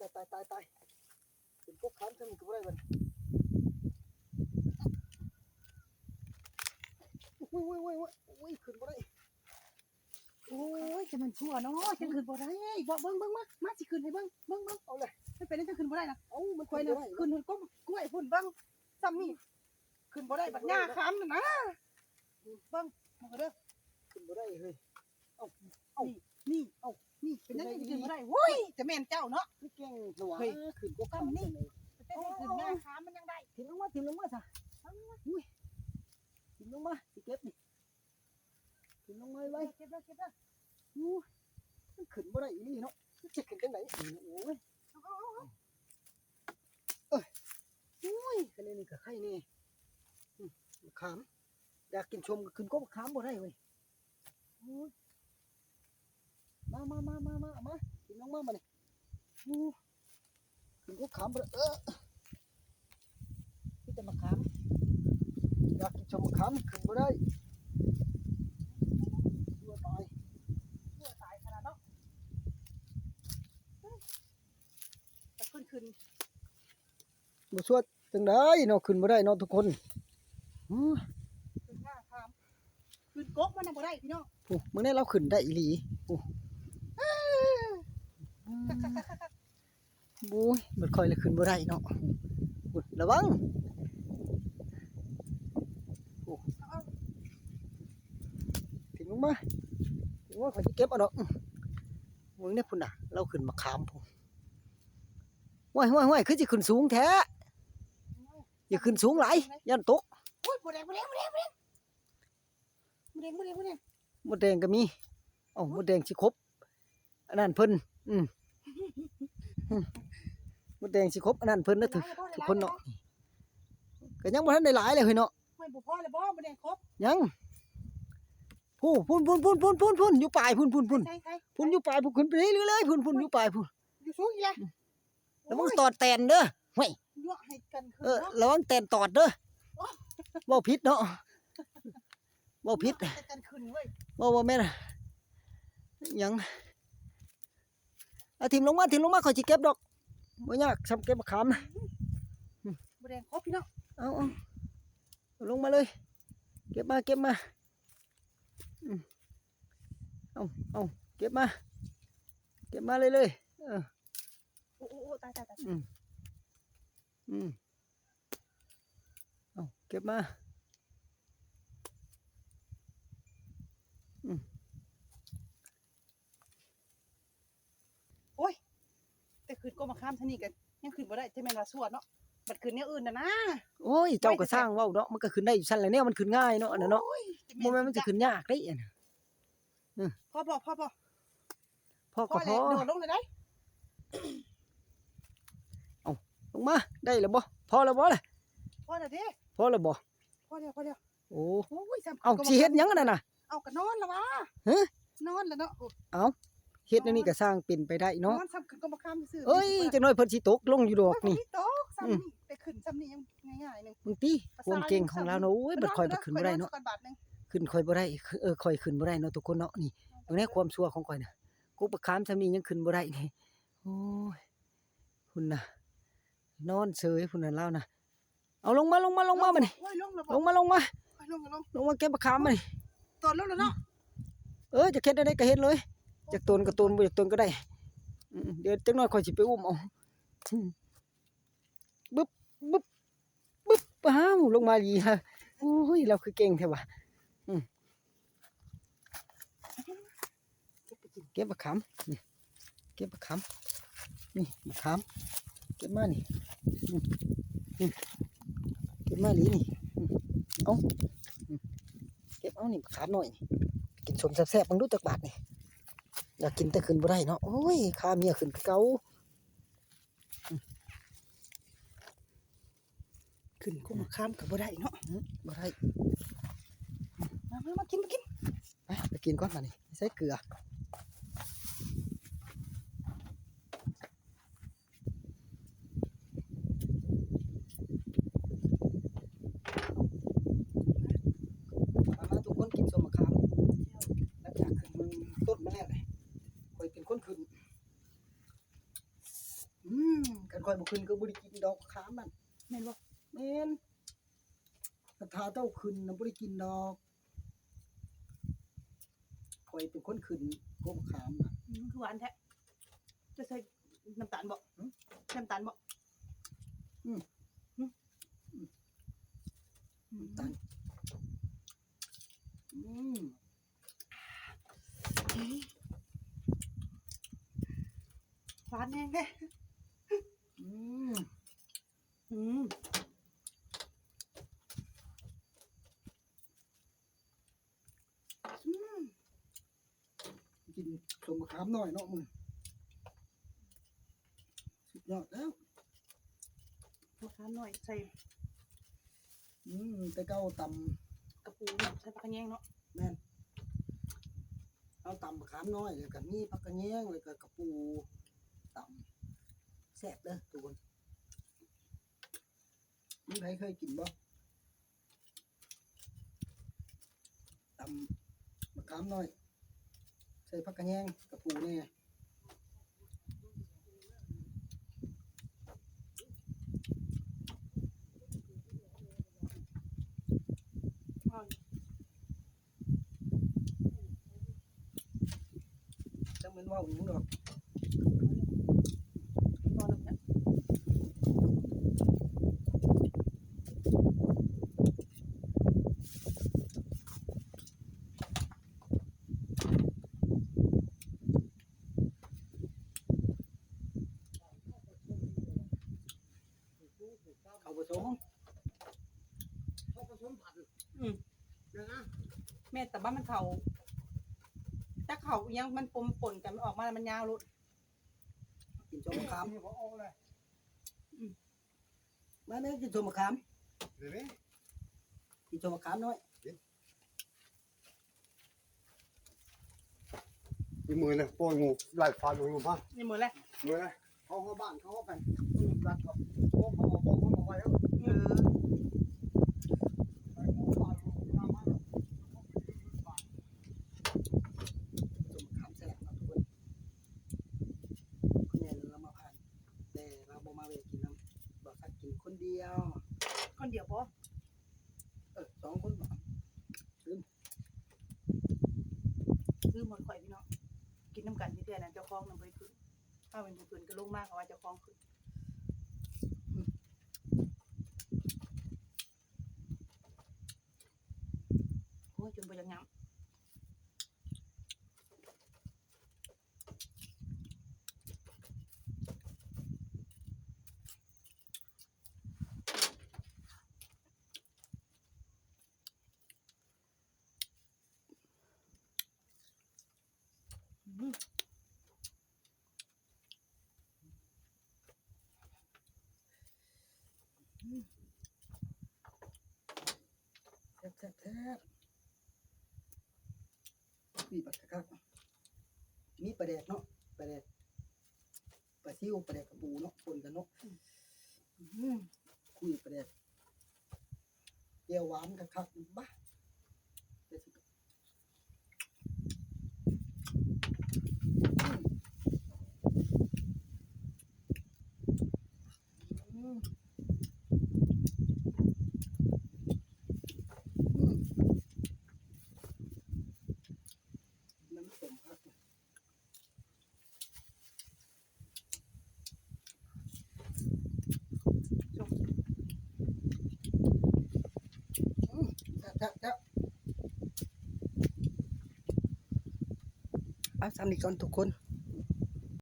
ຕາຍ ຕາຍ ຕາຍ ຕາຍ ຂຶ້ນກົກຂາມທາງນີ້ກໍບໍ່ໄດ້ບັດນີ້. ໂອ້ຍ ໂອ້ຍ ໂອ້ຍ ໂອ້ຍ ໂອ້ຍ ຂຶ້ນບໍ່ໄດ້. ໂອ້ຍ ຈະແມ່ນຊົ່ວເນາະ ຈັ່ງຂຶ້ນບໍ່ໄດ້. ເບິ່ງ ເບິ່ງ ເບິ່ງ ມາ ມາ ຊິຂຶ້ນໃຫ້ເບິ່ງ ເບິ່ງ ເບິ່ງ. ເອົາເລີຍ ມັນເປັນຫຍັງຈັ່ງຂຶ້ນບໍ່ໄດ້ນະ? ເອົ້າ ມັນຂຶ້ນບໍ່ໄດ້ ຂຶ້ນຮອດກົກກ້ວຍພຸ້ນ ເບິ່ງ ສ່ຳນີ້ ຂຶ້ນບໍ່ໄດ້ ບັດຫຍ້າຄາມນັ້ນນະ. ເບິ່ງ ເບິ່ງເດີ ຂຶ້ນບໍ່ໄດ້ເຮີ້ຍ. ເອົ້າ ເອົ້າ ນີ້ ນີ້ ເອົ້າ ນີ້ ເປັນຫຍັງຈັ່ງຂຶ້ນບໍ່ໄດ້? ໂອ້ຍ ຈະແມ່ນເຈົ້າເນາະ ຄືເກັ່ງແທ້ຫວາ ຂຶ້ນກົກຂາມນີ້. ເປັນຫຍັງຂຶ້ນຫຍ້າຄາມມັນຍັງໄດ້? ຖິ້ມລົງມາ ຖິ້ມລົງມາຊະ. ອຸ້ຍ ຖິ້ມລົງມາ ຊິເກັບນີ້. ຖິ້ມລົງມາໄວ ເກັບແລ້ວ ເກັບແລ້ວ. ໂອ້ຍ ມັນຂຶ້ນບໍ່ໄດ້ອີ່ຫຼີເນາະ ມັນຊິຂຶ້ນຈັ່ງໃດ? ໂອ້ຍ ເອີຍ ໂອ້ຍ ຄັນແນວນີ້ກໍໄຄແນ່. ອືມ ບັກຂາມ ຢາກກິນສົ້ມກໍຂຶ້ນກົກບັກຂາມບໍ່ໄດ້ເວີຍ. ໂອ້ຍ ມາ ມາ ມາ ມາ ມາ ເອົາມາ ຖິ້ມລົງມາບາດນີ້. ໂອ້ ຂຶ້ນກົກຂາມບໍ່ໄດ້ ເອີ ມີແຕ່ໝາກຂາມ ຢາກກິນສົ້ມໝາກຂາມຂຶ້ນບໍ່ໄດ້. ຊົ່ວຕາຍ ຊົ່ວຕາຍຂະໜາດເນາະ. ແຕ່ຂຶ້ນ ຂຶ້ນ ບໍ່ຊົ່ວຈັ່ງໃດເນາະ ຂຶ້ນບໍ່ໄດ້ເນາະທຸກຄົນ. ໂອ້ຍ ຂຶ້ນຫຍ້າຄາມ ຂຶ້ນກົກມັນນະບໍ່ໄດ້ພີ່ນ້ອງ. ໂອ້ ມື້ນີ້ລາວຂຶ້ນໄດ້ອີ່ຫຼີ. ໂອ້ ໂອ້ຍ ບັດຂ້ອຍລະຂຶ້ນບໍ່ໄດ້ເນາະ. ໂອ້ຍ ລະວັງ ໂອ້ ຖິ້ມລົງມາ ໂອ້ຍ ຂ້ອຍຊິເກັບເອົາດອກ. ເບິ່ງແດ່ພຸ້ນນະ ລາວຂຶ້ນໝາກຂາມພຸ້ນ. ຫ້ວຍ ຫ້ວຍ ຫ້ວຍ ຄືຊິຂຶ້ນສູງແທ້. ຢ່າຂຶ້ນສູງຫຼາຍ ຢ້ານຕົກ. ໂອ້ຍ ໝົດແດງ ໝົດແດງ ໝົດແດງ ໝົດແດງ ໝົດແດງ ໝົດແດງ ໝົດແດງກໍມີ. ເອົ້າ ໝົດແດງຊິຄົບອັນນັ້ນເພິ່ນ. ອືມ ອືມ ໝົດແດງຊິຄົບອັນນັ້ນເພິ່ນເດີ ທຸກຄົນເນາະ. ກໍຍັງບໍ່ທັນໄດ້ຫຼາຍເລີຍເຮີ້ຍເນາະ. ໂອ້ຍ ບໍ່ພໍແລ້ວບໍ່ ໝົດແດງຄົບ? ຍັງ ພຸ້ນ ພຸ້ນ ພຸ້ນ ຢູ່ປາຍພຸ້ນ ພຸ້ນ ພຸ້ນ ໃສ ໃສ ພຸ້ນ ຢູ່ປາຍພຸ້ນ ຂຶ້ນໄປເລື້ອຍໆ ພຸ້ນ ພຸ້ນ ຢູ່ປາຍພຸ້ນ. ຢູ່ສູງອີກແລ້ວ. ໂອ້ຍ ລະວັງຕອດແຕນເດີ. ຫ້ວຍ ຍົວະໃຫ້ກັນຂຶ້ນ ເອີ ເນາະ ລະວັງແຕນຕອດເດີ. ໂອ້ຍ ເວົ້າຜິດເນາະ ເວົ້າຜິດ ໃຫ້ກັນຂຶ້ນເວີ້ຍ. ເວົ້າ ເວົ້າບໍ່ແມ່ນຫຍັງ. ເອົາ ຖິ້ມລົງມາ ຖິ້ມລົງມາ ຂ້ອຍຊິເກັບດອກ ບໍ່ຍາກ ສ່ຳເກັບໝາກຂາມ. ອືມ ບໍ່ແດງຄົບພີ່ນ້ອງ. ເອົາ ເອົາ ລົງມາເລີຍ ເກັບມາ ເກັບມາ. ອືມ ເອົາ ເອົາ ເກັບມາ ເກັບມາເລີຍໆ. ເອີ ໂອ້ ໂອ້ ໂອ້ ຕາຍ ຕາຍ ຕາຍ. ອືມ ອືມ ເອົາ ເກັບມາ. ອືມ ໂອ້ຍ ແຕ່ຂຶ້ນກົກໝາກຂາມຊັ້ນນີ້ກໍຍັງຂຶ້ນບໍ່ໄດ້ ຈະແມ່ນວ່າຊົ່ວເນາະ ບັດຂຶ້ນແນວອື່ນນະນາ. ໂອ້ຍ ເຈົ້າກໍຊ່າງເວົ້າເນາະ ມັນກໍຂຶ້ນໄດ້ຢູ່ຊັ້ນແຫຼະ ແນວມັນຂຶ້ນງ່າຍເນາະ ອັນນັ້ນເນາະ. ໂອ້ຍ ບໍ່ແມ່ນມັນຊິຂຶ້ນຍາກເດ້ ອັນນັ້ນ. ອືມ ພໍບໍ່ ພໍບໍ່ ພໍກໍພໍ ພໍແລ້ວ ໂດດລົງເລີຍໄດ. ເອົາ ລົງມາ ໄດ້ແລ້ວບໍ່? ພໍແລ້ວບໍ່ລະ? ພໍແລ້ວເດ້. ພໍແລ້ວບໍ່? ພໍແລ້ວ ພໍແລ້ວ. ໂອ້ ໂອ້ຍ ສ່ຳ ເອົ້າ ຊິເຮັດຫຍັງອັນນັ້ນນະ? ເອົາ ກໍນອນລະຫວາ? ຮະ? ນອນລະເນາະ. ໂອ້ ເອົ້າ ເຮັດແນວນີ້ກໍຊ່າງເປັນໄປໄດ້ເນາະ. ນອນສ່ຳຂຶ້ນກໍບໍ່ຄຳຊື່ໆ. ເອີຍ ຈັກໜ້ອຍເພິ່ນຊິຕົກລົງຢູ່ດອກນີ້. ໂອ້ຍ ບໍ່ມີຕົກ ສ່ຳນີ້ ອືມ ແຕ່ຂຶ້ນສ່ຳນີ້ຍັງງ່າຍໆ ໜຶ່ງ. ເບິ່ງຕິ ຄວາມເກັ່ງຂອງລາວເນາະ. ໂອ້ຍ ບັດຂ້ອຍບັດຂຶ້ນບໍ່ໄດ້ເນາະ. ຂ້ອຍນອນກ່ອນບາດໜຶ່ງ. ຂຶ້ນຂ້ອຍບໍ່ໄດ້ ເອີ ຂ້ອຍຂຶ້ນບໍ່ໄດ້ເນາະທຸກຄົນເນາະ. ນີ້ ເບິ່ງແດ່ຄວາມຊົ່ວຂອງຂ້ອຍນະ ກົກບັກຂາມສ່ຳນີ້ຍັງຂຶ້ນບໍ່ໄດ້ນີ້. ໂອ້ຍ ພຸ້ນນະ ນອນເສີຍພຸ້ນນະລາວນະ. ເອົາ ລົງມາ ລົງມາ ລົງມາບາດນີ້. ໂອ້ຍ ລົງແລ້ວບໍ່? ລົງມາ ລົງມາ ລົງ ລົງມາ ລົງ ລົງມາເກັບບັກຂາມບາດນີ້. ຕອນລົງແລ້ວເນາະ. ເອີ ຈະເຮັດແນວໃດກໍເຮັດເລີຍ. ໂອ້ຍ ຈະຕົນກໍຕົນ ບໍ່ຢາກຕົນກໍໄດ້. ອືມ ດຽວຈັກໜ້ອຍຂ້ອຍຊິໄປອຸ້ມເອົາ. ອືມ ບຶບ ບຶບ ບຶບ ອ້າວ ລົງມາອີ່ຫຼີ. ໂອ້ຍ ລາວຄືເກັ່ງແທ້ຫວາ. ອືມ ເກັບບັກຂາມ ນີ້ ເກັບບັກຂາມ ນີ້ບັກຂາມ ເກັບມານີ້. ອືມ ນີ້ ເກັບມານີ້ ນີ້. ອືມ ເອົາ ອືມ ເກັບເອົານີ້ບັກຂາມນ້ອຍນີ້ ກິນສົ້ມແຊບໆ ເບິ່ງດູຈັກບາດນີ້. ຢາກກິນແຕ່ຂຶ້ນບໍ່ໄດ້ເນາະ. ໂອ້ຍ ຄາເມຍຂຶ້ນຄືເກົ່າ. ຂຶ້ນກົກໝາກຂາມກໍບໍ່ໄດ້ເນາະ. ອືມ ບໍ່ໄດ້. ມາ ມາ ມາກິນ ມາກິນ. ໄປ ໄປກິນກ່ອນບາດນີ້. ໃສ່ເກືອ. ມາ ມາ ທຸກຄົນກິນສົ້ມໝາກຂາມ. ຫຼັງຈາກຂຶ້ນຕົ້ນມາແລ້ວ ຂ້ອຍເປັນຄົນຂຶ້ນ. ອືມ ຄັນຂ້ອຍບໍ່ຂຶ້ນກໍບໍ່ໄດ້ກິນດອກຂາມນັ້ນ ແມ່ນບໍ່? ແມ່ນ ຄັນຖ້າເຈົ້າຂຶ້ນນະບໍ່ໄດ້ກິນດອກ ຂ້ອຍເປັນຄົນຂຶ້ນກົກຂາມນະ. ອືມ ຄືຫວານແທ້ ຈະໃສ່ນ້ຳຕານບໍ່? ຫຶ? ນ້ຳຕານບໍ່? ອືມ ຫຶ? ອືມ ນ້ຳຕານ ອືມ ຫວານແຮງເດ້ ອືມ ອືມ ອືມ ກິນສົ້ມມະຂາມນ້ອຍເນາະມື້ ສຸດຍອດແລ້ວ ມະຂາມນ້ອຍໃສ່ ອືມ ແຕ່ເກົ່າຕຳກະປູເນາະ ໃສ່ຜັກຂະແຍງເນາະ ແມ່ນ ເຮົາຕຳມະຂາມນ້ອຍ ແລ້ວກໍມີຜັກຂະແຍງ ແລ້ວກໍກະປູຕຳ ແຊບເດີທຸກຄົນ ມີໃຜເຄີຍກິນບໍ່? ຕຳມະຂາມນ້ອຍ ໃສ່ຜັກຂະແຍງ ກະປູແດ່ ຈັກແມ່ນເວົ້າຫຍັງດອກ ພໍແລ້ວນະ. ເຂົ້າປະສົມ ເຂົ້າປະສົມພັນ ອືມ ແມ່ນ ແຕ່ວ່າມັນເຂົ້າ ຈັກເຂົ້າອີ່ຫຍັງ ມັນປົນກັນ ມັນອອກມາແລ້ວມັນຍາວໂລດ. ກິນສົ້ມມະຂາມ ອືມ ມາແມ່ກິນສົ້ມມະຂາມ ກິນສົ້ມມະຂາມນ້ອຍ ອີ່ມື້ນະ ໂອ້ຍ ງູໄລ່ຟາດລົງມາ ອີ່ມື້ແຫຼະ ມື້ນະ ເຂົາເຂົ້າບ້ານເຂົາກັນ ລັກເຂົາ ໂອ້ ເຂົາເອົາຂອງເຮົາມາໄວ້ ເອີ ໄປງູຟາດລົງມາ ສົ້ມມະຂາມແຊບເນາະທຸກຄົນ ແມ່ນລະມາຜ່ານ ແຕ່ລາວບໍ່ມາແວ່ກິນນຳ ບໍ່ ສັກກິນຄົນດຽວ ຄົນດຽວບໍ່? ເອີ ສອງຄົນບໍ່ ລືມ ລືມໝົດຂ້ອຍພີ່ນ້ອງ ກິນນຳກັນເທື່ອນັ້ນ ເຈົ້າຂອງນຳບໍ່ໄດ້ຂຶ້ນ ເຮົາເປັນຜູ້ຂຶ້ນ ກໍລົງມາກໍວ່າເຈົ້າຂອງຂຶ້ນ ໂອ້ຍ ຈົນບໍ່ຢາກຫຍ້ຳ. ແຊບໆໆ ນີ້ບັກຄັກໆ ມີປາແດກເນາະ ປາແດກ ປາຊິວ ປາແດກກະປູເນາະ ປົນກັນເນາະ ອືມ ຄຸຍປາແດກ ແຈ່ວຫວານຄັກໆ ບາ ອືມ ອືມ ນ້ຳສົ້ມຄັກ ອືມ ແຊບໆໆ ເອົາສ່ຳນີ້ກ່ອນທຸກຄົນ.